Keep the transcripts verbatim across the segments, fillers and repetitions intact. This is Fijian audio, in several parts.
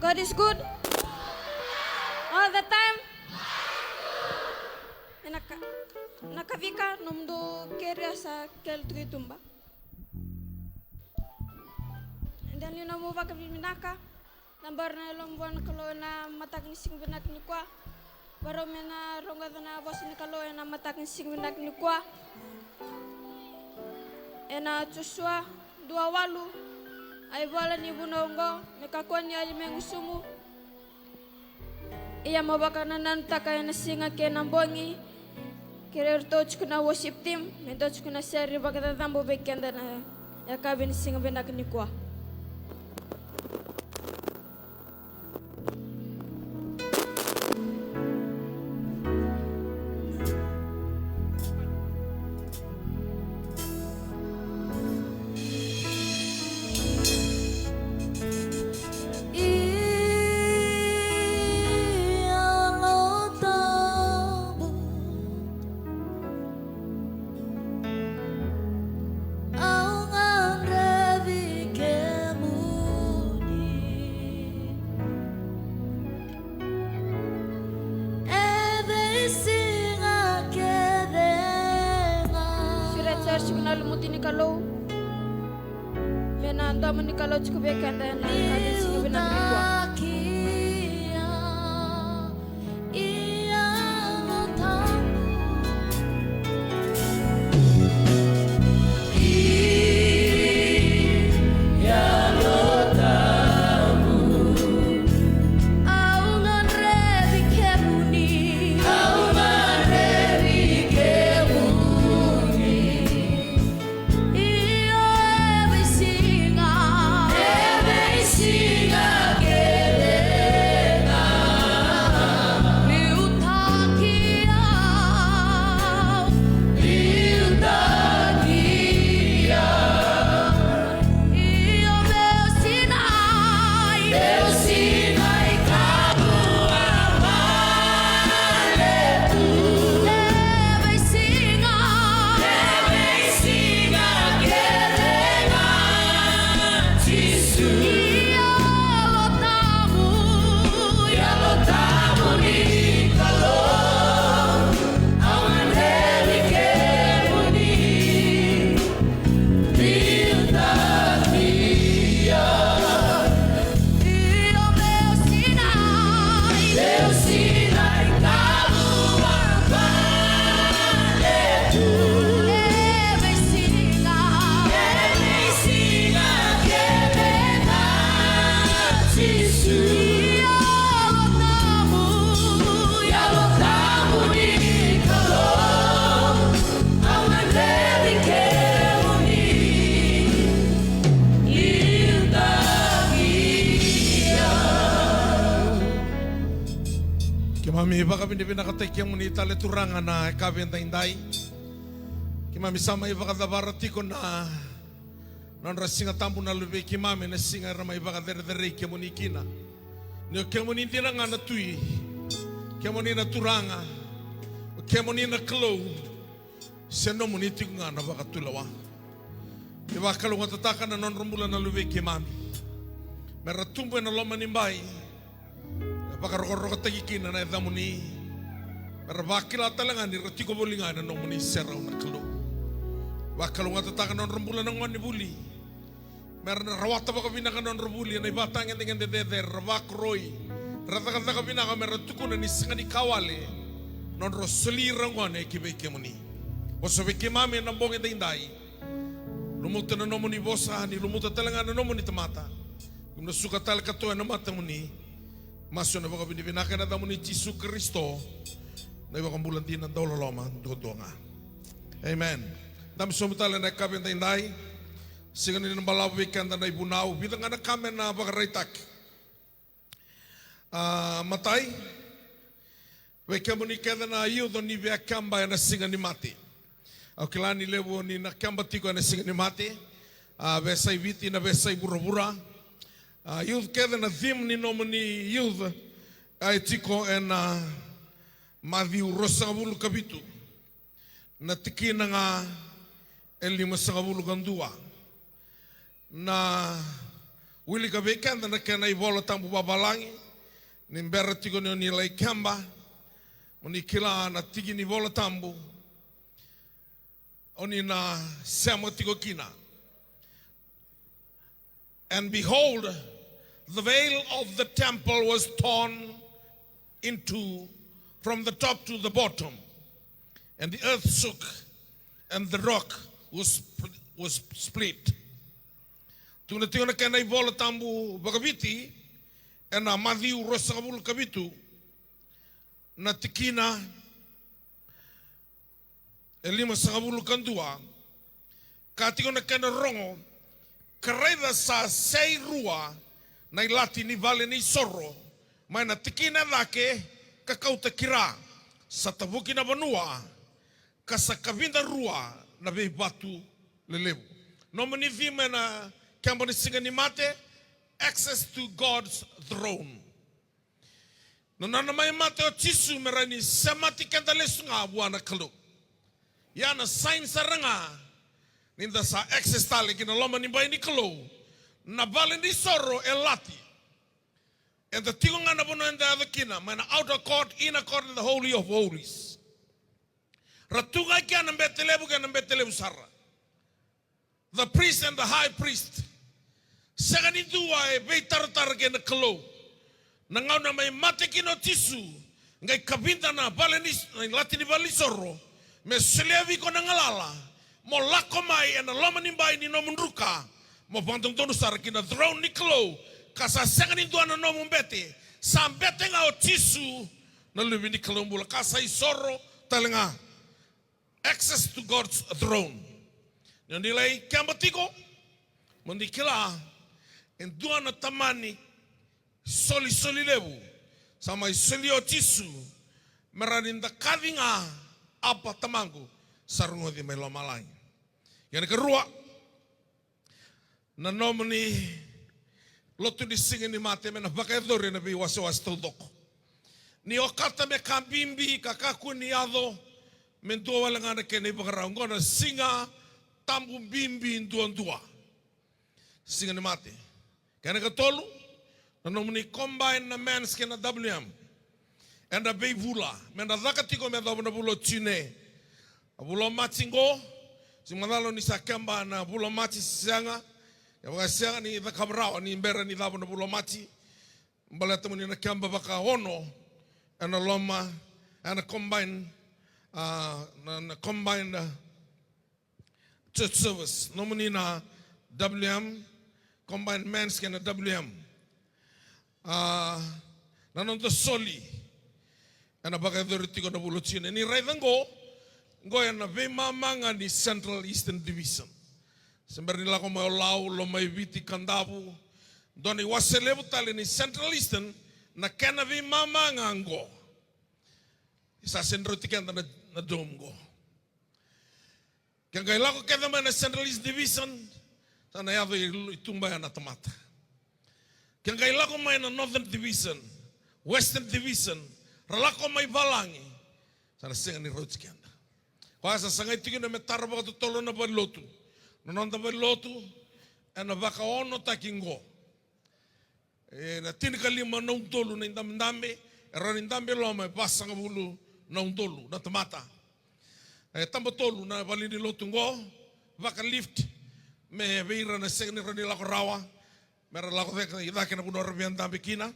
God is good. All the time. Ena ka, na kavika nomudou kere sa kele tu ki tuba. Daliu na nomu vakavinavinaka. Na bera na yalomu vua na Kalou ena mataka ni siga vinaka nikua. Varau me na rogoca na vosa ni Kalou ena mataka ni siga vinaka nikua. Ena Josua dua walu, a ivola ni vunau oqo, me kakua ni yali me gusumu. Ia mo vakanananutaka ena siga kei na bogi, kei iratou tiko na worship team, me dua tiko na sere vakacacabo vei keda na yakavi ni siga vinaka nikua. Yalo Tabu, au gadrevi kemuni. E veisiga kece ga. Sure, church, ko na lumuti ni Kalou. Me na domo ni Kalou tiko vei keda ena yakavi ni siga vinaka nikua. Liutaki au. Yalo Tabu. Yalo Tabu. Au gadrevi kemuni. Au gadrevi kemuni. Io, e veisiga, e veisiga kece ga. Liutaki au, liutaki au. Io, meu sinai, meu sinai ka vale tu. E veisiga, e veisiga kece ga, Jisu. Yalo Tabu, Yalo Tabu ni Kalou, au gadrevi kemuni. Liutaki au. Io, meu sinai, meu sinai ka vale tu. E veisiga, e veisiga kece ga, Jisu. Yalo Tabu, Yalo Tabu ni Kalou. Au gadrevi kemuni, liutaki au. Keimami vakavinavinakataki kemuni tale Turaga na yakavi edaidai. Keimami sa mai vakacavara tiko na nodra Siga Tabu na luvei keimami, na siga era mai vakacerecerei kemuni kina. Ni o kemuni dina ga na Tui, kemuni na Turaga, o kemuni na Kalou. Se nomuni tiko ga na vakatulewa. Ni vakalougatataka na nodra bula na luvei keimami, me ra tubu ena loma ni bai, me vakarokorokotaki kina na yacamuni, me ra vakila tale ga ni ra tiko voli ga ena nomuni serau na Kalou. Vakalougatataka na nodra bula na gonevuli, me ra na rawata vakavinaka na nodra vuli ena ivakatagedegede cecere, ra vakoroi, ra cakacaka vinaka me ra tukuna ni sega ni ka wale na nodra soli ira gone ki vei kemuni. Vosa vei keimami ena bogi edaidai. Lumuta na nomuni vosa, ni lumuta tale ga na nomuni tamata. Keimami na suka tale ka toka ena matamuni. Masu ena vakavinavinaka ena yacamuni Jisu Karisito, na iVakabula dina dauloloma duadua ga. Amen. Dabe sobu tale ena yakavi edaidai. Sega ni na balavu vei keda na ivunau, vica ga na ka me na vakaraitaki. A, matai, vei kemuni kece na youth ni via keba ena Siga ni Mate. Au kila ni levu ni na keba tiko ena Siga ni Mate. A, veiyasai Viti, na veiyasai vuravura. A, youth kece, na theme ni nomuni youth, a, e tiko ena Maciu ruasagavulu ka vitu, na tikina ga e limasagavulu ka dua. Na Wilika vei keda na kena iVola Tabu vavalagi, ni bera tiko ni o ni lai keba, mo ni kila na tiki ni Vola Tabu o ni na sema tiko kina. And behold, the veil of the temple was torn in two from the top to the bottom, and the earth shook, and the rock was, was split. Tukuna tiko na kena iVola Tabu vakaviti ena Maciu ruasagavulu ka vitu, na tikina e limasagavulu ka dua, ka tiko na kena rogo, ka raica sa sei rua na ilati ni vale ni soro mai na tikina e cake ka kauta ki ra, sa tavuki na vanua, ka sa kavida rua na veivatu lelevu. Nomuni cima ena keba ni Siga ni Mate, access to God's throne. Na nona mai mate o Jisu me rawa ni semati keda lesu ga vua na Kalou. Ia na sign sara ga ni da sa access tale ki na loma ni bai ni Kalou. Na vale ni soro e lati. Eda tiko ga na vanua eda yaco kina, mai na outer court, inner court, and the holy of holies. Ra tu ga i kea na bete levu kei na bete levu sara. The priest and the high priest. Sega ni dua e veitaratara kei na Kalou. Na gauna mai mate kina o Jisu, qai kavida na vale ni, na ilati ni valenisoro, me solia vei iko na galala mo lako mai ena loma ni bai ni nomu druka, mo vakadodonu sara ki na throne ni Kalou, ka sa sega ni dua na nomu bete, sa bete ga o Jisu, na Luve ni Kalou bula, ka sa isoro tale ga. Access to God's throne. Ni o ni lai keba tiko, mo ni kila e dua na tamani solisoli levu sa mai solia o Jisu, me rawa ni da kaci ga, Apa, Tamaqu, sa rogoci mai lomalagi. Ia na karua, na nomuni lotu ni Siga ni Mate me na vakayacori ena veiwasewase taucoko. Ni okata me ka bibi ka kakua ni yaco me dua wale ga na kena ivakarau. Oqo na Siga Tabu bibi duadua, Siga ni Mate. Kena ikatolu, na nomuni combine na men's kei na W M ena veivula me na caka tiko me yacova na vula o June. A vula o Maji qo, se macala ni sa keba na vula o Maji, sega. Kevaka sega, ni cakava rawa ni bera ni cava na vula o Maji, baleta mo ni na keba vakaono ena loma, ena combine, a, na, na combine, a, church service, nomuni na W M, combined men's kei na W M. A, na noda soli ena vakayacori tiko na vula o June. Ni raica qo, qo ena veimama ga ni Central Eastern Division. Se bera ni lako mai o Lau, Lomaiviti, Kadavu, dua na iwase levu tale ni Central Eastern, na kena veimama ga qo. Sa sega ni rauti keda na, na dome qo. Ke qai lako kece mai na Central East Division, sa na yaco i, i tuba ya na tamata. Ke qai lako mai na Northern Division, Western Division, ra lako mai valagi, sa na sega ni rauti keda. Koya sa sagai tiko na me tara vakatotolo na valenilotu. Na noda valenilotu ena vakaonotaki qo. E, na tinikalima na udolu na idabedabe e rawa ni dabe e loma, e vasagavulu na udolu na tamata. E taba tolu na valenilotu qo, vaka lift, me vei ira na sega ni rawa ni lako rawa, me ra lako cake i cake na vanua ra via dabe kina.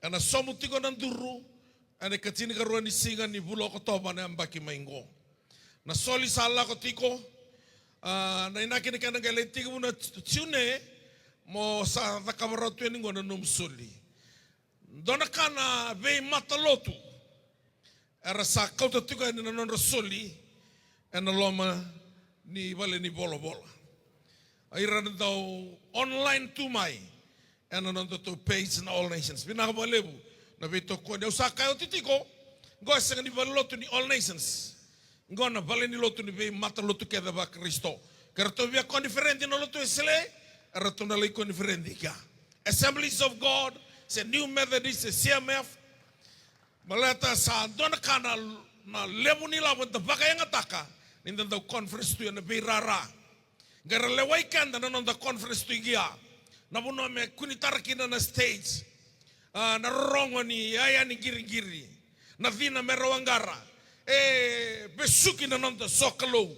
Ena sobu tiko na duru ena ikatinikarua ni siga ni vula o Okotova na yabaki mai qo. Na soli sa lako tiko, a, na inaki ni kena qai lai tekivu na Ju-, June, mo sa cakava rawa tu yani qo na nomu soli. Dua na ka na veimatalotu era sa kauta tiko yani na nodra soli ena loma ni vale ni volavola. A ira na dau online tu mai ena nodatou page na All Nations. Vinaka vakalevu na veitokoni. Au sa kaya oti tiko, qo e sega ni valelotu ni All Nations. Qo na valenilotu ni veimatalotu kece vaKarisito. Ke ratou via koniferedi na lotu Wesele, eratou na lai koniferedi kea. Assemblies of God, se New Methodist, se C M F. Baleta sa dua na ka na, na levu ni lavo eda vakayagataka ni da dau conference tu ena veirara. Qai ra lewai keda na noda conference tu i kea. Na vanua me kua ni tara kina na stage. A, na rorogo ni yaya ni qiriqiri. Na cina me rau aqara. E vesuki na noda sokalou.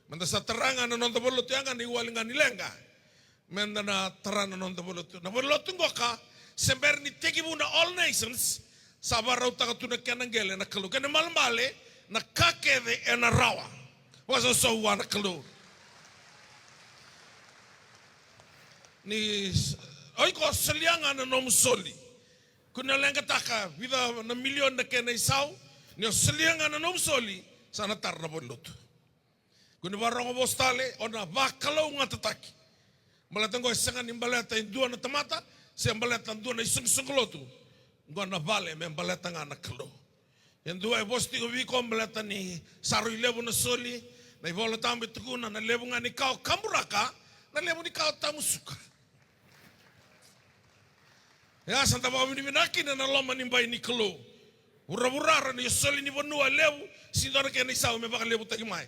Meda sa tara ga na noda valenilotu, ya ga na iwali ga ni leqa. Meda na tara na noda valenilotu. Na valenilotu qoka, se bera ni tekivu na All Nations, sa vakarautaka tu na kena qele na Kalou. Kena ibalebale, na ka kece ena rawa. Vakasausau vua na Kalou. Ni s-, o iko solia ga na nomu soli. Kua ni leqataka vica na milioni na kena isau. Ni o solia ga na nomu soli, sa na tara na valenilotu. Kua ni vakarogo vosa tale, o na vakalougatataki. Baleta oqo e sega ni baleta e dua na tamata, se baleta dua na isoqosoqo lotu. Oqo na vale me baleta ga na Kalou. E dua e vosa tiko vei iko baleta ni sa rui levu na soli, na iVolatabu e tukuna na levu ga ni ka o kaburaka, na levu ni ka o tamusuka. E a sa da vakavinavinaka kina na loma ni bai ni Kalou. Vuravura ra ni soli ni vanua levu, si dua na kena isau me vakalevutaki mai.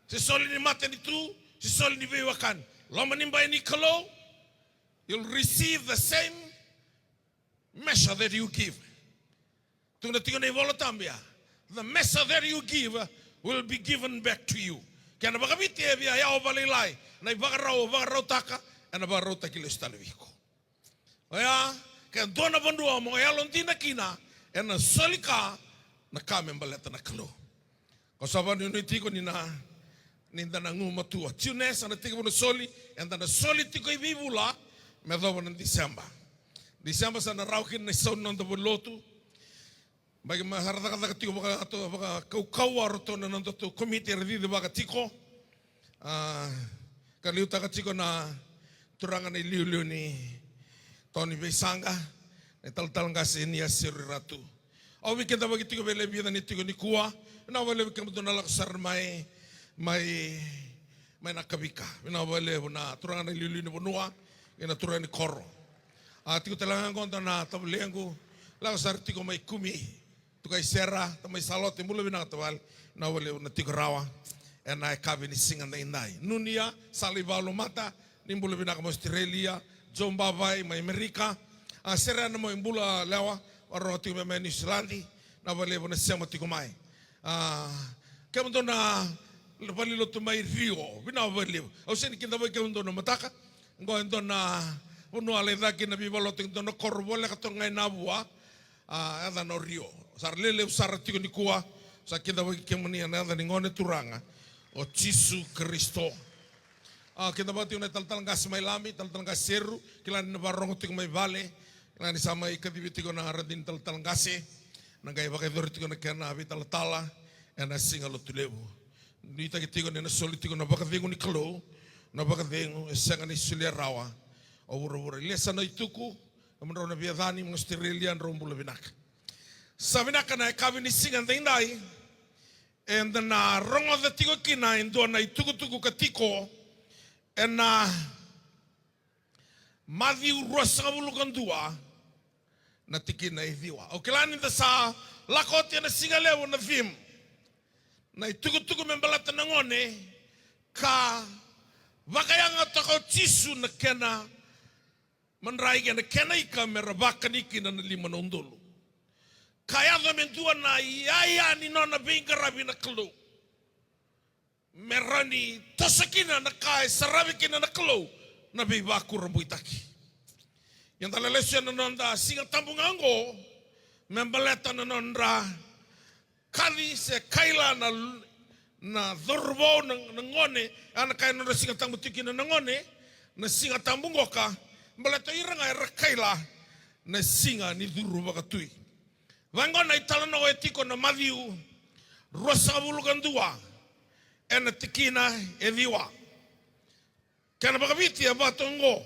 Se soli ni matanitu, se soli ni veiwekani. Loma ni bai ni Kalou, you'll receive the same measure that you give. Tukuna tiko na iVolatabu ya, the measure that you give will be given back to you. Kena vakaviti e via yawa vakalailai, na ivakarau o vakarautaka, ena vakarautaki lesu tale vei iko. Oya, ke dua na vanua mo yalodina kina, ena soli ka, na ka me baleta na Kalou. Ko sa vakanuinui tiko ni na, ni da na gumatua. June sa na tekivu na soli, eda na soli tiko i veivula, me yacova na Diseba. Diseba sa na rawa kina na isau ni noda valenilotu. Baki ma sa ra cakacaka tiko vaka, to, vakakaukauwa o ratou na nodatou komiti era cicivaka tiko. A, ka liutaka tiko na turaga na iliuliu ni Tony Veisaqa, na italatala qase ni Aseru Ratu. Au veikidavaki tiko vei Levi Cani tiko nikua, vinaka vakalevu kemudou na lako sara mai, mai, mai Nakavika. Vinaka vakalevu na turaga na iliuliu ni vanua, kei na turaga ni koro. A, tiko tale ga qo dua na tavalequ, lako sara tiko mai Kumi. Tukai Sera, tamai Salote, bula vinaka tavale, vinaka vakalevu na tiko rawa ena yakavi ni siga daidai. Nunia, Sala i Valu Mata, ni bula vinaka mai Australia, Joe Bavai mai Amerika, a, Sera na mai bula lewa, vakarogo tiko mai, mai Niusiladi, vinaka vakalevu na sema tiko mai. A, kemudou na valenilotu mai Rio, vinaka vakalevu. Au sega ni kidavaki kemudou na mataka, qo e dua na vanua lai caka kina veivalelotu, e dua na koro voleka toka ga i Navua, a, yacana o Rio. Sa ra lelevu sara tiko nikua, sa kidavaki kemuni ena yaca ni Gone Turaga o Jisu Karisito. A, kidavaki tiko na italatala qase mai Lami, italatala qase Seru, kila ni na vakarogo tiko mai vale, kila ni sa mai kacivi tiko na radini talatala qase, na qai vakayacori tiko na kena veitalatala ena Siga Lotulevu. Nuitaki tiko ni na soli tiko na vakacegu ni Kalou, na vakacegu e sega ni solia rawa o vuravura. Lesa na ituku, kemudrau na veiyacani mai Australia, drau bula vinaka. Sa vinaka na yakavi ni siga daidai, eda na rogoca tiko kina e dua na itukutuku ka tiko ena Maciu ruasagavulu ka dua, na tikina e ciwa. Au kila ni da sa lako oti ena siga levu na theme. Na itukutuku me baleta na gone, ka vakayagataka o Jisu na kena madrai kei na kena ika me ra vakani kina na lima na udolu. Ka yaco me dua na iyaya ni nona veiqaravi na Kalou. Me rawa ni toso kina na ka e saravi kina na Kalou na veivakurabuitaki. Ia da lai lesu ena noda Siga Tabu ga oqo, me baleta na nodra kaci se kaila na, na cauravou, na, na gone, a na ka e nodra Siga Tabu tiko kina na gone, na Siga Tabu qoka, baleta o ira ga era kaila na siga ni curu vakatui. Vaqo na italanoa e tiko na Maciu ruasagavulu ka dua, ena tikina e ciwa. Kena vakaviti e vaka oqo.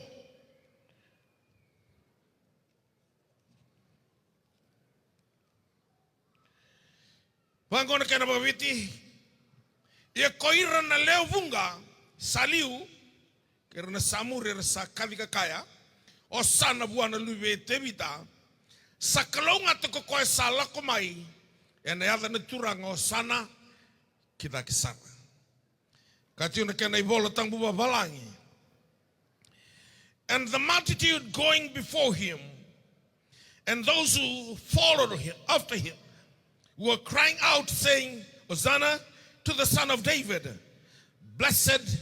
Vaqo na kena vakaviti. Ia ko ira na lewe vuqa sa liu, kei ira na sa muri era sa kaci ka kaya, Osana vua na Luve i Tevita. Sa kalougata ko koya sa lako mai ena yaca na Turaga, Osana ki cake sara. Ka tiko na kena iVola Tabu vavalagi. And the multitude going before him, and those who followed him, after him, were crying out, saying, "Hosanna to the Son of David. Blessed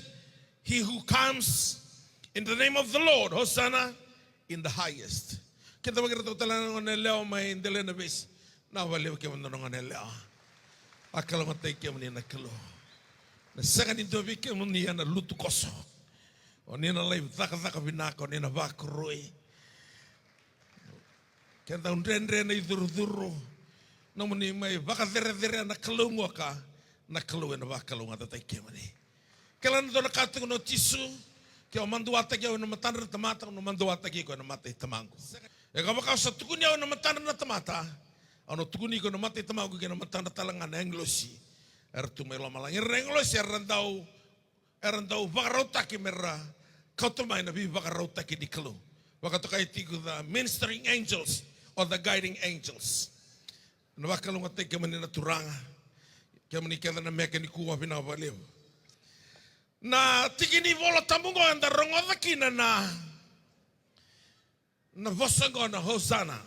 he who comes in the name of the Lord. Hosanna in the highest." Keda vakaraitaka tale na gone yalewa mai Delai na veisi. Na vakalevu kemuni na gone yalewa. Vakalougatataki kemuni na Kalou. Na sega ni dua vei kemuni ena lutu koso. O ni na lai cakacaka vinaka, o ni na vakoroi. Ke dau dredre na icurucuru, nomuni mai vakacerecerea na Kalou qoka, na Kalou ena vakalougatataki kemuni. Kila na dua na ka tukuna o Jisu, ke o maduataki au ena matadra na tamata, au na maduataki iko ena mata i Tamaqu. E ka vaka au sa tukuni au ena matadra na tamata, au na tukuni iko ena mata i Tamaqu kei na matadra tale ga na agilosi era tu mai lomalagi. Era na agilosi era dau era dau vakarautaki me ra kauta mai na veivakarautaki ni Kalou. Vakatokai tiko the ministering angels or the guiding angels. Na vakalougatataki kemuni na Turaga. Kemuni kece na meke nikua, vinaka vakalevu. Na tiki ni Vola Tabu qo eda rogoca kina na, na vosa qo na Hosana.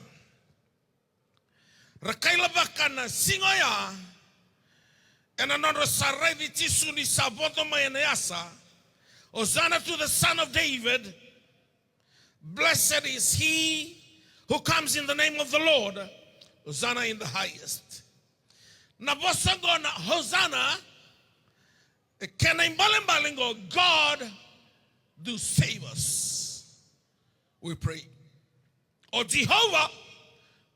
Ra kailavaka na siga oya, ena nodra sa raici Jisu ni sa vodo mai ena yasa, "Hosanna to the Son of David. Blessed is he who comes in the name of the Lord. Hosanna in the highest." Na vosa qo na Hosanna, e kena ibalebale qo, "God, do save us, we pray." O Jehovah,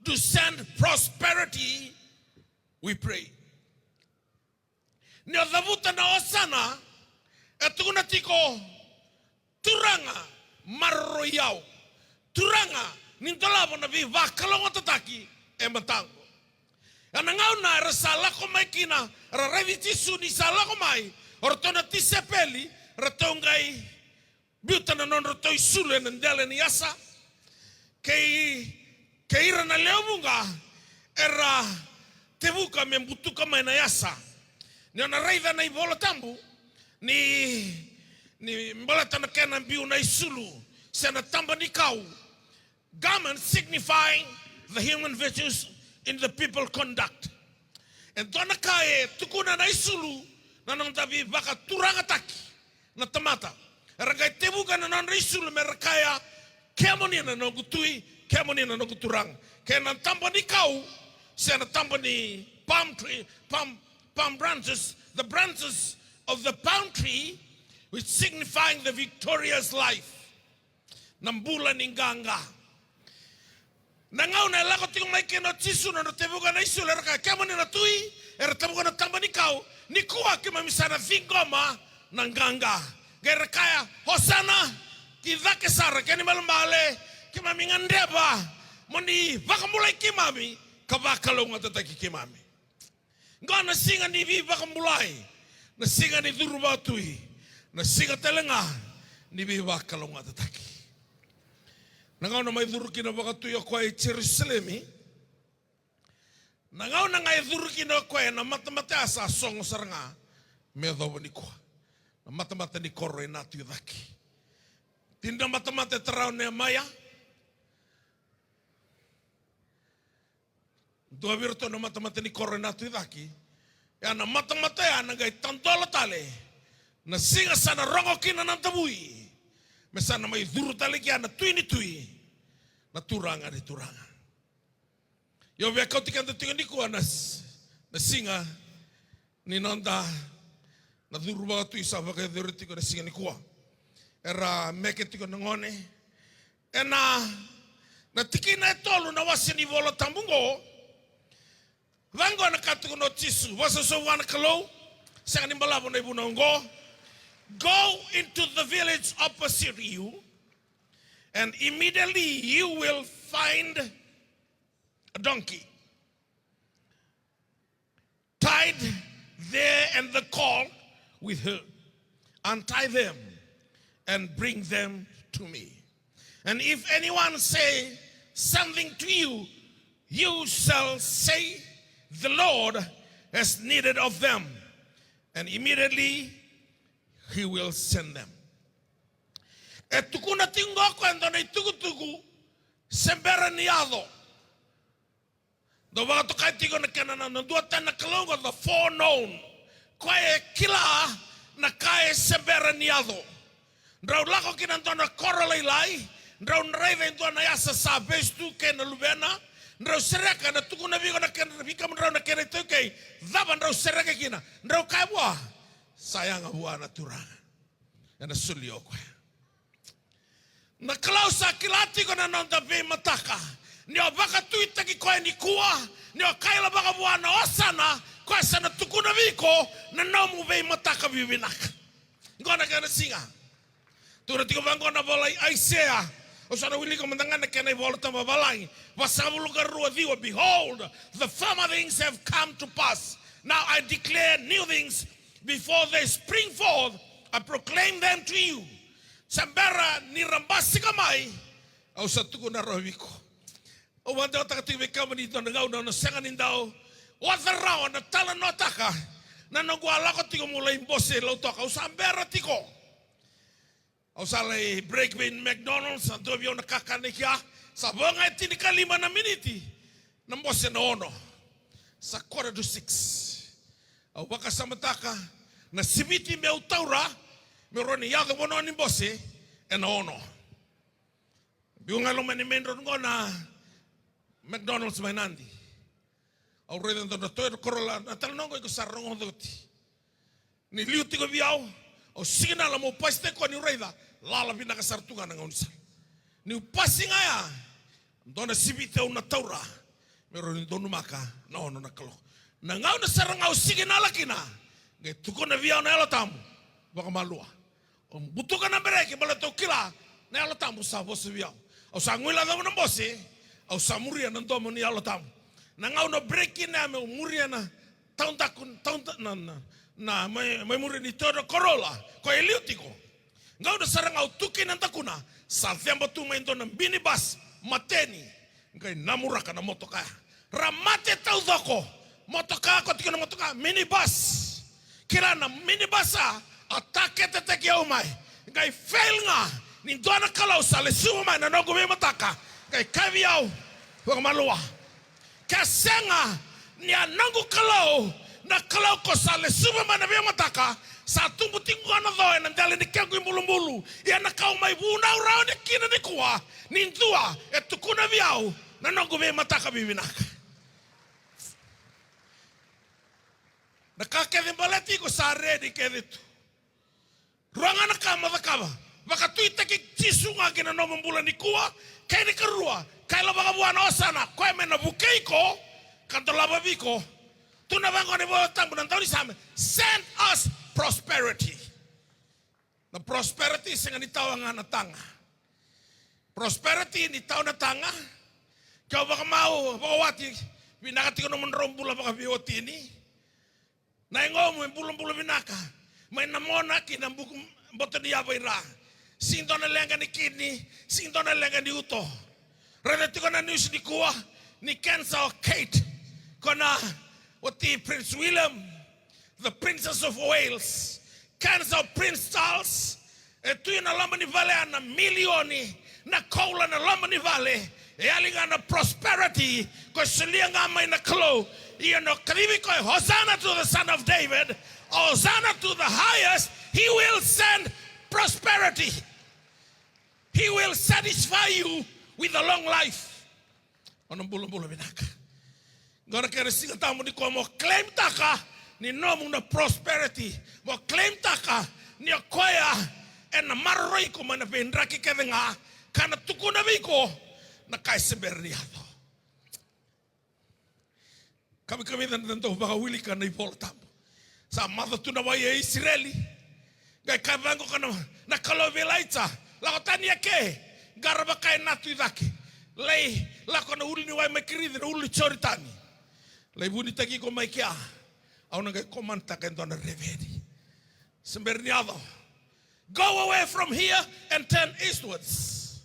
do send prosperity, we pray. Ni o cavuta na Osana, e tukuna tiko, "Turaga, maroroi au. Turaga, ni dolava na veivakalougatataki e mataqu." Ena gauna era sa lako mai kina, era raici Jisu ni sa lako mai, o ratou na tisaipeli, ratou qai biuta na nodratou isulu ena dela ni yasa. Kei, kei ira na lewe vuqa era tevuka me butuka mai na yasa. Ni o na raica na iVola Tabu ni, ni baleta na kena biu na isulu se na taba ni kau. Garments signifying the human virtues in the people conduct. E dua na ka e tukuna na isulu na noda veivakaturagataki na tamata. Era qai tevuka na nodra isulu me ra kaya, "Kemuni na noqu tui, kemuni na noqu turaga." Kei na taba ni kau, se na taba ni palm tree, palm, palm branches, the branches of the palm tree, which signifying the victorious life. Na bula ni qaqa. Na gauna e lako tiko mai kina o Jisu na nodra tevuka na isulu, era kaya, "Kemuni na tui," era tevuka na taba ni kau. Nikua keimami sa na ciqoma na qaqa. Qai ra kaya, "Osana, ki cake sara, kena ibalebale keimami gadreva mo ni vakabulai keimami ka vakalougatataki keimami." Qo na siga ni veivakabulai, na siga ni curu vakatui, na siga tale ga ni veivakalougatataki. Na gauna mai curu kina vakatui o koya i Jerusalemi, na gauna ga e curu kina o koya ena matamata ya sa sogo sara ga me yacova nikua. Na matamata ni koro e Natu i Cake. Tini na matamata e tara o Neemaia. Dua vei iratou na matamata ni koro e Natu i Cake. Ia na matamata ya na qai tadola tale na siga sa na rogo kina na davui, me sa na mai curu tale kina na Tui ni tui, na Turaga ni turaga. Io, via kauti keda tiko nikua na s-, na siga ni noda na curu vakatui sa vakayacori tiko na siga nikua. Era meke tiko na gone. Ena, na tikina e tolu na wase ni Vola Tabu qo. Vaqo na ka tukuna o Jisu, vakasausau vua na Kalou, sega ni balavu na ivunau qo. "Go into the village opposite you, and immediately you will find a donkey tied there and the colt with her. Untie them and bring them to me. And if anyone say something to you, you shall say, 'The Lord has needed of them.' And immediately he will send them." E tukuna tiko qo o koya e dua na itukutuku se bera ni yaco. Dau vakatokai tiko na kena na, na dua tani na Kalou qo, the foreknown. Koya e kila na ka e se bera ni yaco. Drau lako ki na dua na koro lailai, drau raica e dua na yasa sa vesu tu kei na luvena, drau sereka, na tukuna vei iko na kena, vei kemudrau na kena itaukei, cava drau sereka kina? Drau kaya vua, sa yaga vua na Turaga. Ena solia o koya. Na Kalou sa kila tiko na noda veimataka. Ni o vakatuitaki koya nikua, ni o kailavaka vua na osana, koya sa na tukuna vei iko na nomu veimataka vivinaka. Qo na kena siga. Tukuna tiko vaqo na vola i Aisea. Au sa na wilika mada ga na kena iVola Tabu vavalagi. Vasagavulu ka rua ciwa, behold, the former things have come to pass. Now I declare new things. Before they spring forth, I proclaim them to you. Se bera ni ra basika mai, au sa tukuna rawa vei iko. Au vakadewataka tiko vei kemuni e dua na gauna au na sega ni dau oca rawa na talanoataka na noqu a lako tiko meu lai bose Lautoka. Au sa bera tiko. Au sa lai break vei McDonald's, sa dua vei au na kakana i kea. Sa vo ga e tinikalima na miniti na bose ena ono. Sa quarter to six. Au vakasamataka na siviti meu taura, meu rawa ni yaco vanua ni bose ena ono. Biu ga e loma ni main road qo na McDonald's mai Nadi. Au raica e dua na Toyota Corolla, na talanoa qo iko sa rogoca oti. Ni liu tiko vei au, au signal meu pasitaki koya, niu raica lala vinaka sara tu ga na gaunisala. Niu pasi ga ya, dua na siviti au na taura, me rawa ni donumaka na ono na kaloko. Na gauna sara ga au signal kina, qai tukuna vei au na Yalo Tabu, vakamalua. Au butuka na bereki baleta au kila na Yalo Tabu sa vosa vei au. Au sa guilecava na bose, au sa muria na domo ni Yalo Tabu. Na gauna au break kina ya meu muria na taudaku, tauda-, na, na, na mai, mai muri ni Toyota Corolla, koya e liu tiko. Gauna sara ga au tu kina na dakuna, sa ceba tu mai dua na minibus, mateni, qai namuraka na motoka ya. Ra mate taucoko, motoka, ko tiko na motoka, minibus. Kila na minibus a, a taketetaki au mai. Qai fail ga, ni dua na Kalou sa lesuva mai na noqu veimataka. Qai kaya vei au, vakamalua. Ke sega ni a noqu Kalou, na Kalou ko sa lesuva mai na veimataka, sa tubu tiko qo na co ena dela ni kequ ibulubulu. Ia na ka au mai vunau rawa ni kina nikua, ni dua e tukuna vei au na noqu veimataka vivinaka. Na ka kece baleti iko sa ready kece tu. Rua ga na ka mo cakava. Vakatuitaki Jisu ga ki na nomu bula nikua, kei na ikarua, kailavaka vua na osana, koya me na vukei iko, ka dolava vei iko. Tukuna vaqo na iVola Tabu na daunisame, send us prosperity. Na prosperity sega ni tawa ga na taga. Prosperity ni tawa na taga. Ke o vakamau, vakawati, vinaka tiko nomudrau bula vakaveiwatini. Na yagomu e bulabula vinaka mai na mona ki na buku boto ni yava i ra. Sega ni dua na leqa ni kidney, sega ni dua na leqa ni uto. Raica tiko na news nikua ni cancer o Kate, ko na wati Prince William, the Princess of Wales, cancer o Prince Charles. E tu ena loma ni vale ya na milioni na koula ena loma ni vale. E yali ga na prosperity ko e solia ga mai na Kalou. Ia na kacivi koya, Hosanna to the Son of David, Hosanna to the highest. He will send prosperity. He will satisfy you with a long life. O na bulabula vinaka. Qo na kena Siga Tabu nikua, mo claim-taka ni nomu na prosperity. Mo claim-taka ni o koya ena maroroi iko mai na veidraki kece ga, ka na tukuna vei iko na ka e se bera ni yaco. Kamikamica na dau vakawilika na iVola Tabu. Sa maca tu na wai e Isireli. Qai kaya vaqo na, na Kalou vei Ilaija, lako tani eke, qara vaka e natu i cake. Lai lako na ulu ni wai mai Kirici, na ulu ni Joritani. Lai vunitaki iko mai kea. Au na qai command-taka e dua na reveni. Se bera ni yaco. Go away from here and turn eastwards.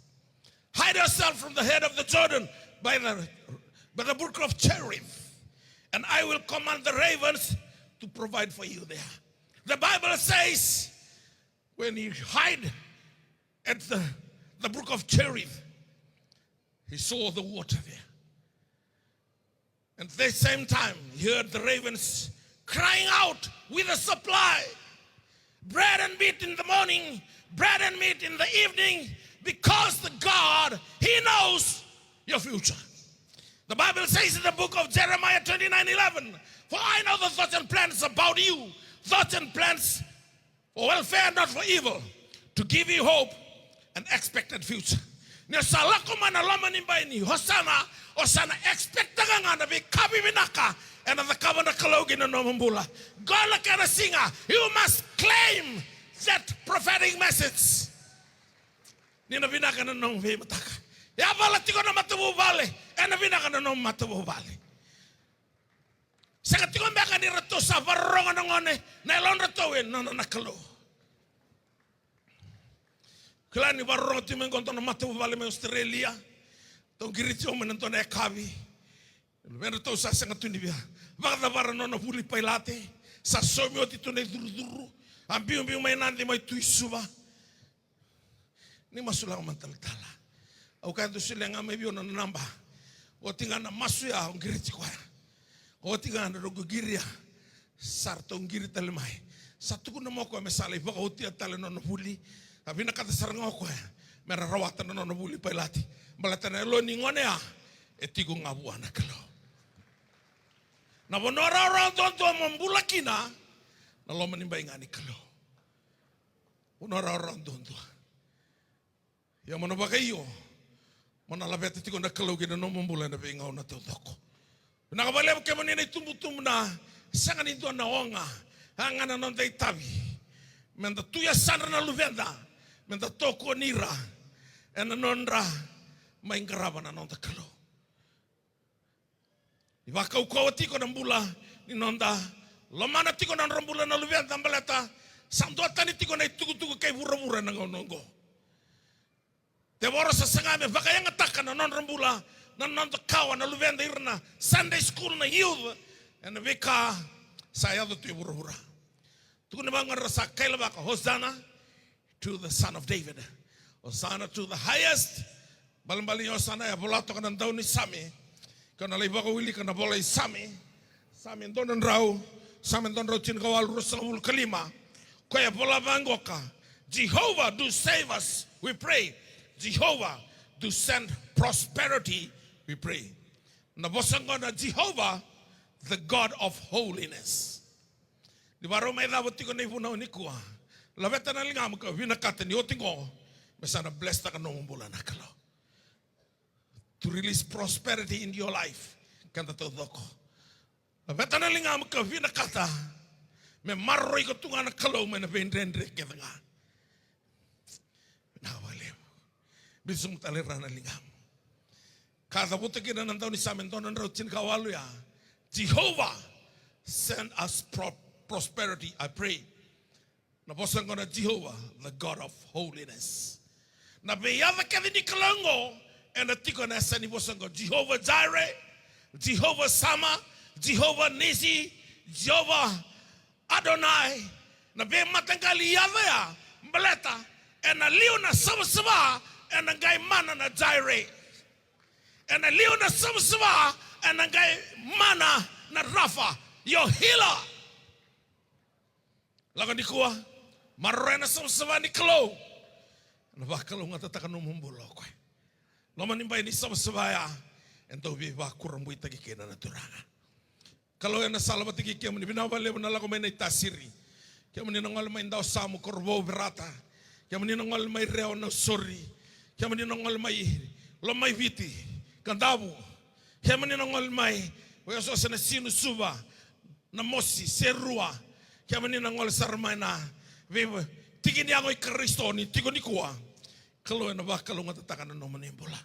Hide yourself from the head of the Jordan by the, by the brook of Cherith, and I will command the ravens to provide for you there. The Bible says, when you hide, at the, the brook of Cherith. He saw the water there. And the same time, he heard the ravens crying out with a supply. Bread and meat in the morning, bread and meat in the evening, because the God, He knows your future. The Bible says in the book of Jeremiah twenty-nine eleven, "For I know the thoughts and plans about you, thoughts and plans for welfare, not for evil, to give you hope and expected future." Ni o sa lako mai na loma ni bai ni Hosana, o sa na expectaka ga na veika vivinaka ena cakava na Kalou ki na nomu bula. Qo na kena siga, you must claim that prophetic message. Ni na vinaka na nomu veimataka. E a vala tiko na matavuvale, ena vinaka na nomu matavuvale. Sega tiko beka ni ratou sa vakarorogo na gone na yalodratou e nona na Kalou. Kila ni vakarorogo tiko mai qo dua na matavuvale mai Australia. Tou qiriti au mai na dua na yakavi. Luvedratou sa sega tu ni via vakacavara na nona vuli pailate. Sa saumi oti tu na icurucuru. A biubiu mai Nadi mai tu i Suva. Ni masulaka matalatala. Au kaya dou solia ga mai vei au na nona naba. Oti ga na masu ya, au qiriti koya. Oti ga na noqu qiria, sa ratou qiri tale mai. Sa tukuna mai o koya me sa lai vakaotia tale na nona vuli. A vinakata sara ga o koya me ra rawata na nona vuli pailate. Baleta na yalo ni gone ya e tiko ga vua na Kalou. Na vanua rawarawa duadua mo bula kina, na loma ni bai ga ni Kalou. Vanua rawarawa duadua. Ia mo na vakaio, mo na laveta tiko na Kalou ki na nomu bula ena veigauna taucoko. Vinaka vakalevu kemuni na itubutubu, na sega ni dua na oga, a ga na noda itavi. Meda tu yasadra na luveda, meda tokoni ira ena nodra mai qarava na noda Kalou. Ni vakaukauwa tiko na bula ni noda lomana tiko na nodra bula na luveda, baleta sa duatani tiko na itukutuku kei vuravura ena gauna oqo. Tevoro sa saga me vakayagataka na nodra bula na noda kawa na luveda, ira na Sunday school, na youth, ena veika sa yaco tu e vuravura. Tukuni vaqo era sa kailavaka, Hosanna to the Son of David. Hosanna to the highest. Balebale ni Hosanna e vola toka na daunisame. Ke o na lai vakawilika na vola i Same, Same dua na drau, Same dua na drau tinikawalu, ruasagavulu ka lima. Koya e vola vaqoka, Jehovah, do save us, we pray. Jehovah, do send prosperity, we pray. Na vosa oqo na Jehovah, the God of holiness. Ni vakarau mai cava tiko na ivunau nikua, laveta na ligamu ka vinakata ni oti oqo me sa na blesstaka nomu bula na Kalou. To release prosperity in your life. Keda taucoko, laveta na ligamu ka vinakata me maroroi iko tu ga na Kalou mai na veidredre kece ga. Vinaka vakalevu. Biu sobu tale ira na ligamu. Ka cavuta kina na daunisame dua na drau tinikawalu ya, Jehovah, send us pro-, prosperity, I pray. Na vosa oqo na Jehovah, the God of holiness. Na veiyaca kece ni Kalou oqo ena tiko ena yasa ni vosa oqo, Jehovah Jireh, Jehovah Shammah, Jehovah Nissi, Jehovah Adonai, na veimataqali yaca ya, baleta ena liu na savasava, ena qai mana na Jireh. Ena liu na savasava, ena qai mana na Rapha, your healer. Lako nikua, maroroya na savasava ni Kalou. Ena vakalougatataka nomu bula o koya. Loma ni bai ni savasava ya, e dau veivakurabuitaki kina na Turaga. Kalou ena sala vata kei kemuni, vinaka vakalevu na lako mai Naitasiri. Kemuni na gole mai Dawasamu, Korovou, Verata. Kemuni na gole mai Rewa, Nausori. Kemuni na gole mai Lomaiviti, Kadavu. Kemuni na gole mai, o yasose na Sinu, Suva, Namosi, Serua. Kemuni na gole sara mai na vei tiki ni yago i Karisito ni tiko nikua. Kalou ena vakalougatataka na nomuni bula.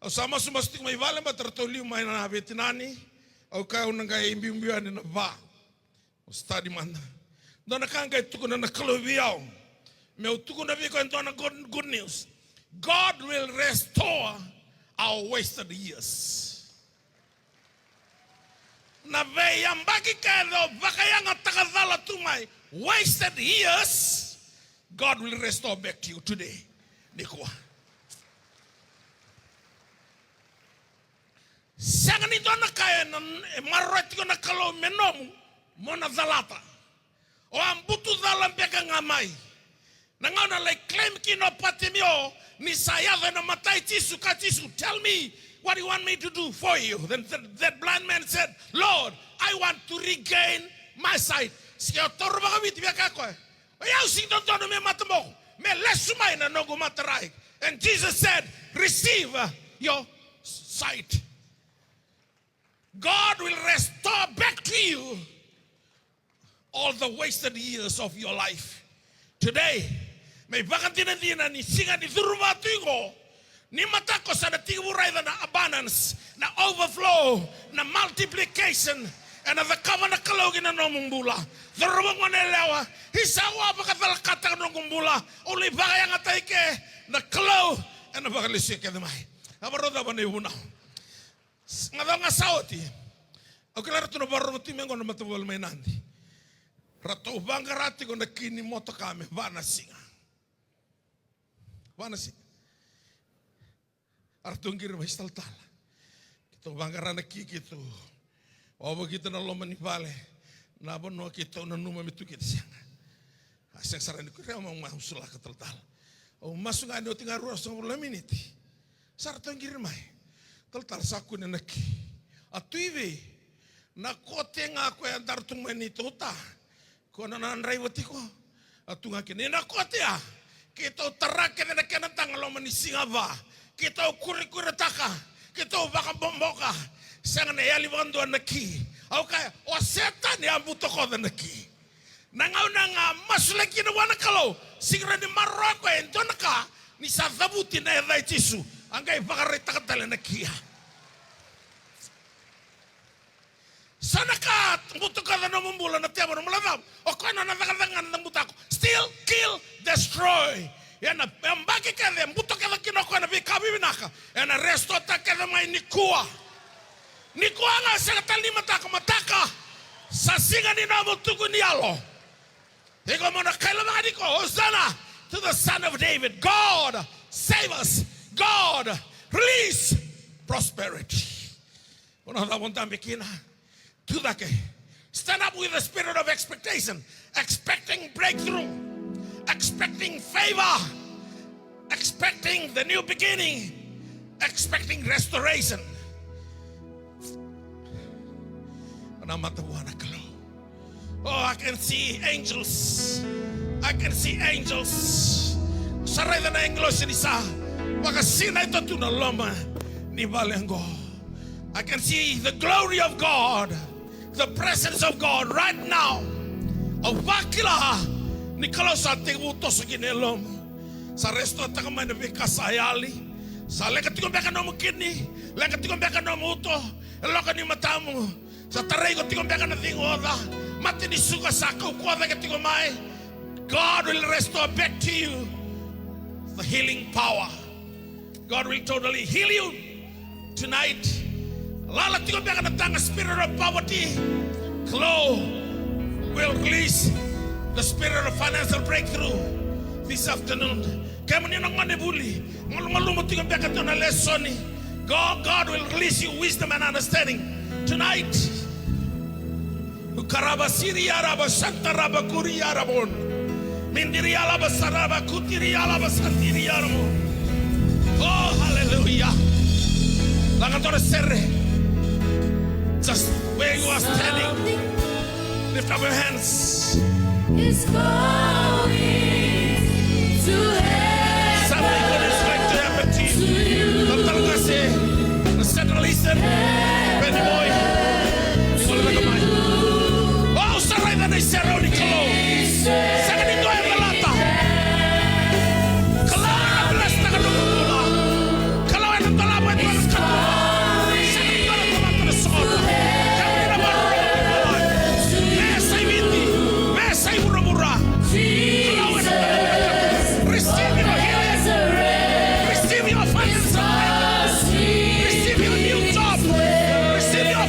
Au sa masumasu tiko mai vale, baleta ratou liu mai na veitinani. Au kaya au na qai biubiu yani na va. Au study mada. Dua na ka qai tukuna na Kalou vei au. Meu tukuna vei iko e dua na good, good news. God will restore our wasted years. Na veiyabaki kece o vakayagataka cala tu mai, wasted years, God will restore back to you today. Nikua. Sega ni dua na ka e na, e maroroya tiko na Kalou me nomu, mo na calata. O a butu cala beka ga mai. Na gauna lai claim kina o Patimio, ni sa yaco ena mata i Jisu, kaya o Jisu, "Tell me what you want me to do for you." Then th-, that blind man said, "Lord, I want to regain my sight." Sa qai taura vakaviti, via kaya o koya, "O yau sega ni dodonu me mataboko, me lesu mai na noqu mata rai." And Jesus said, "Receive, uh, your sight." God will restore back to you all the wasted years of your life. Today, me ivakadinadina ni siga ni curuma tu qo, ni mataka o sa na tekivu raica na abundance, na overflow, na multiplication, ena cakava na Kalou ki na nomu bula. Cauravou, goneyalewa, isa, au a vakacalakataka noqu bula, au lai vakayagataki eke, na Kalou ena vakalesuya kece mai. A vakarau cava na ivunau? Ga cava ga sa oti. Au kila ratou na vakarorogo tiko mai qo na matavuvale mai Nadi. Ratou vaqara tiko na ki ni motoka me va na siga. Va na siga. A ratou qiri mai, "Talatala, keitou vaqara na ki, keitou ova keitou na loma ni vale, na vanua keitou nanuma me tu keitou, sega." A sega sara ni kuria, "Au masulaka, talatala. Au masu ga ni oti ga ruasagavulu na miniti." Sa ratou qiri mai. "Talatala, sa kune na ki." "A tu i vei?" "Na kote ga koya daru tu mai ni tota. Ko na, na draiva tiko." "A tu ga kina." "Ina kote ya, keitou tara kece na kena taga loma ni siga va. Keitou kurikuritaka, keitou vakaboboka. Sega ni yali vakadua na ki." Au kaya, "O Setani a butakoca na ki." Na gauna ga masulaki kina vua na Kalou, sega ni maroroya koya e dua na ka, ni sa cavuti na yaca i Jisu, a qai vakaraitaka tale na ki ya. Sa na ka butakoca nomu bula na tevoro, mo na cava? O koya na nona cakacaka ga na butako. Steal, kill, destroy. Ena yabaki kece e butakoca kina o koya na veika vivinaka, ena restore-taka kece mai nikua. Nikua ga, sega tale ni mataka, mataka. Sa siga ni nomu tuku ni yalo. Iko mo na kaila vaka nikua, "Hosanna to the Son of David. God, save us. God, release prosperity." Mo na cava, mo dabe kina. Tucake. Stand up with the spirit of expectation. Expecting breakthrough. Expecting favor. Expecting the new beginning. Expecting restoration. Mo na mata vua na Kalou. Oh, I can see angels. I can see angels. Sa raica na agilosi ni sa vakasinaita tu na loma ni vale qo. I can see the glory of God, the presence of God right now. Au vakila ni Kalou sa tekivu toso kina e lomamu. Sa restore-taka mai na veika sa yali. Sa leqa tiko beka nomu kidney, leqa tiko beka nomu uto, e loka ni matamu. Sa tarai iko tiko beka na ciqoca. Mate ni suka sa kaukauwa cake tiko mai. God will restore back to you the healing power. God will totally heal you tonight. Lala tiko beka na taga, spirit of poverty. Kalou will release the spirit of financial breakthrough this afternoon. Kemuni na gone vuli, malumalumu tiko beka tu na lesoni. God, God will release you wisdom and understanding tonight. Ukaraba siri araba santa raba kuri arabon. Mindiri alaba saraba kutiri alaba santiri arabon. Oh, hallelujah. Laga dua na sere. Just where you are standing. Lift up your hands. Is going to happen. Something good is going to happen to you. To you. Talatala qase, na Central Eastern, Penny Boy, ni gole beka mai. Au sa raica na iserau ni Kalou. Sega ni dua e calata. Kalou ena bless-taka nomu bula. Kalou ena dolava e dua na katuba. Sega ni dua na tamata ena sogota. Kemuni na vakarorogo mai Viti, me sa i Viti, me sa i vuravura. Kalou ena dolava e dua na katuba. Receive your healing. Receive your financial breakthrough. Receive your new job. Receive your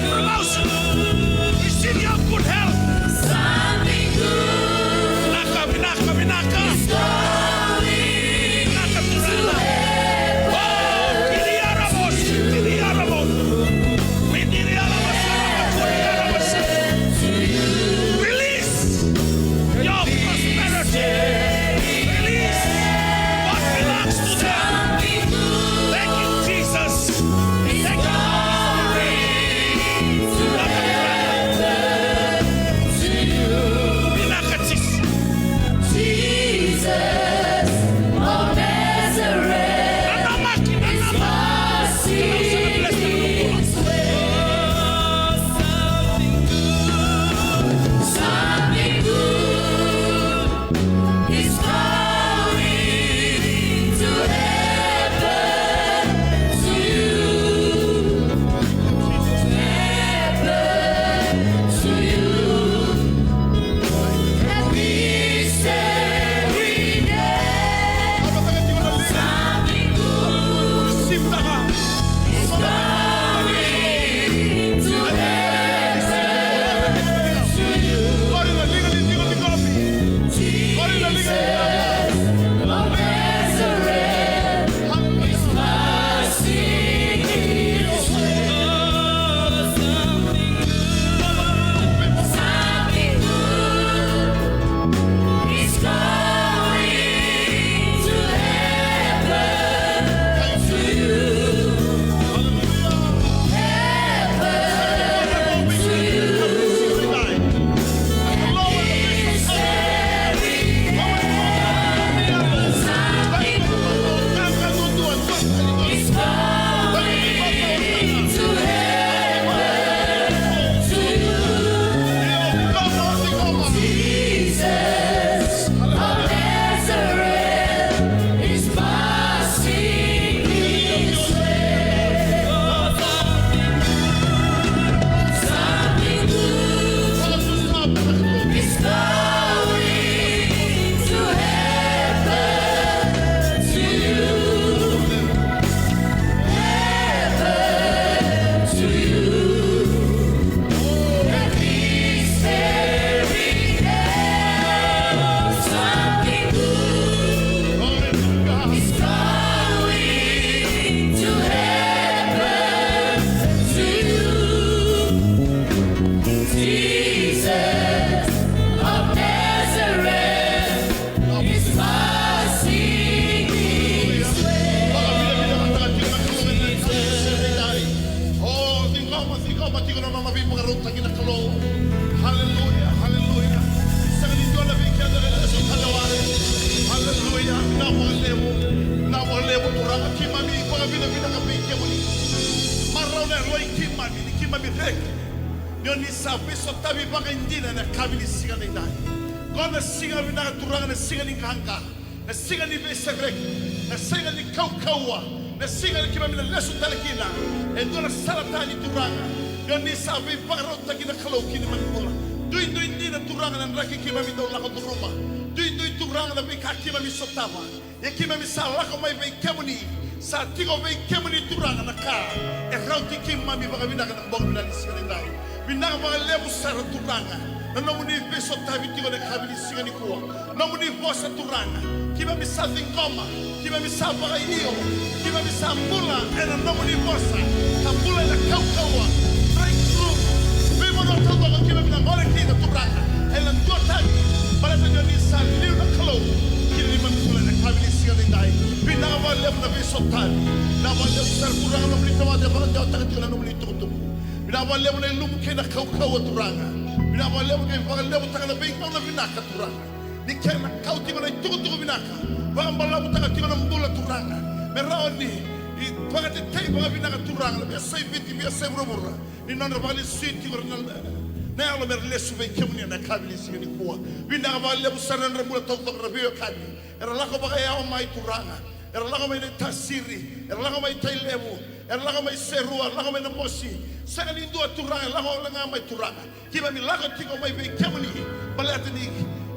Tiko na nona veivakarautaki na Kalou. Haleluya, haleluya. Sega ni dua na vei keda e lesu tale wale. Haleluya. Vinaka vakalevu. Vinaka vakalevu Turaga, keimami vakavinavinaka vei kemuni. Marau na yalo i keimami ni keimami reki ni o ni sa veisotavi vakaidina ena yakavi ni siga nidai. Qo na siga vinaka Turaga, na siga ni qaqa, na siga ni veisereki, na siga ni kaukauwa, na siga ni keimami na lesu tale kina e dua na sala tani Turaga. Ni o ni sa veivakarautaki na Kalou ki neimami bula. Duidui dina Turaga na draki keimami dau lako curuma. Duidui Turaga na veika keimami sotava. Ia keimami sa lako mai vei kemuni, sa tiko vei kemuni Turaga na ka e rauti keimami vakavinaka na bogi vinaka ni siga nidai. Vinaka vakalevu sara Turaga na nomuni veisotavi tiko na yakavi ni siga nikua. Nomuni vosa Turaga, keimami sa ciqoma, keimami sa vakaio, keimami sa bula ena nomuni vosa, ka bula ena kaukauwa. Breakthrough. Veivanua taucoko keimami na gole kina Turaga ena duatani, baleta ni o ni sa liu na Kalou ki na neimami bula ena yakavi ni siga nidai. Vinaka vakalevu na veisotavi. Vinaka vakalevu sara Turaga na nomuni tamata e vakadewataka tiko na nomuni itukutuku. Vinaka vakalevu na ilumu kei na kaukauwa Turaga. Vinaka vakalevu kei vakalevutaka na veigauna vinaka Turaga. Ni kena kau tiko na itukutuku vinaka, vakabalavutaka tiko na bula Turaga. Me rawa ni vakatetei vakavinaka Turaga na veiyasai Viti, veiyasai vuravura. Ni nodra vakalesui tiko na, na yalo me ra lesu vei kemuni ena yakavi ni siga nikua. Vinaka vakalevu sara na nodra bula taucoko na veiwekani. Era lako vakayawa mai Turaga. Era lako mai Naitasiri. Era lako mai Tailevu. Era lako mai Serua, era lako mai Namosi. Sega ni dua Turaga, era lako wale ga mai Turaga. Keimami lako tiko mai vei kemuni, baleta ni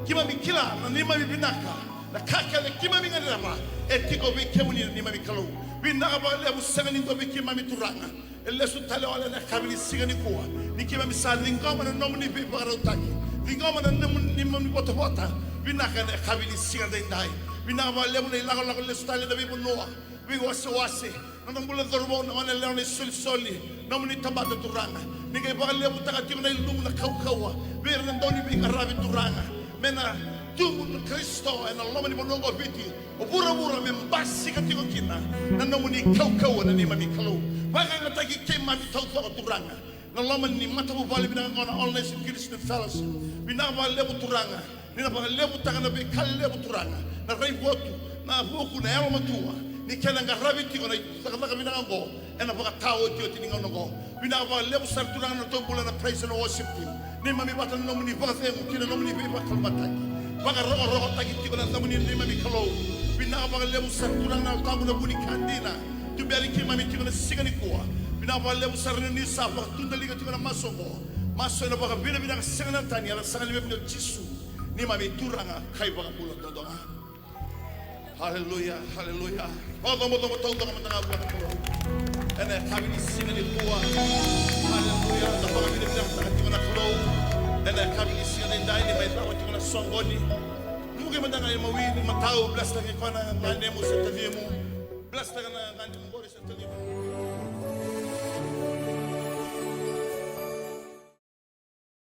keimami kila na neimami vinaka, na ka kece keimami gadreva e tiko vei kemuni na neimami Kalou. Vinaka vakalevu, sega ni dua vei keimami Turaga e lesu tale wale ena yakavi ni siga nikua, ni keimami sa ciqoma na nomuni veivakarautaki, ciqoma na nomuni, neimami votavota vinaka ena yakavi ni siga daidai. Vinaka vakalevu na ilakolako lesu tale na veivanua, veiwasewase, na nodra bula cauravou, na gone yalewa, na isolisoli, nomuni tamata Turaga. Ni qai vakalevutaka tiko na ilumu, na kaukauwa vei ira na dau ni veiqaravi Turaga, me na tubu na Karisito ena loma ni vanua oqo o Viti, o vuravura me basika tiko kina na nomuni kaukauwa na neimami Kalou. Vakayagataki keimami taucoko Turaga na loma ni matavuvale vinaka oqo na All Nation Christian Fellowship. Vinaka vakalevu Turaga. Ni na vakalevutaka na veika levu Turaga, na raivotu, na vuku, na yalomatua. Ni kena qaravi tiko na icakacaka vinaka oqo ena vakataotioti ni gauna oqo. Vinaka vakalevu sara Turaga na nodatou bula na praise and worship team. Neimami vata na nomuni vakacegu kei na nomuni veivakalougatataki. Vakarokorokotaki tiko na yacamuni neimami Kalou. Vinaka vakalevu sara Turaga na Yalo Tabu na vu ni ka dina. Tuberi keimami tiko na siga nikua. Vinaka vakalevu sara ni sa vakatudaliga tiko na masu oqo. Masu ena vakavinavinaka sega na tani, ena sega ni vevine o Jisu. Neimami Turaga ka iVakabula duadua ga. Haleluya, haleluya. Vakacaucau taucoko mada ga vua na Kalou ena yakavi ni siga nikua. Haleluya. Da vakavinavinakataka tiko na Kalou ena yakavi ni siga nidai ni mai cava tiko na soqoni. Vuki mada ga i mawi ni matau, bless-taka koya na ganemu se tacimu. Bless-taka na ganemu qori se tacimu.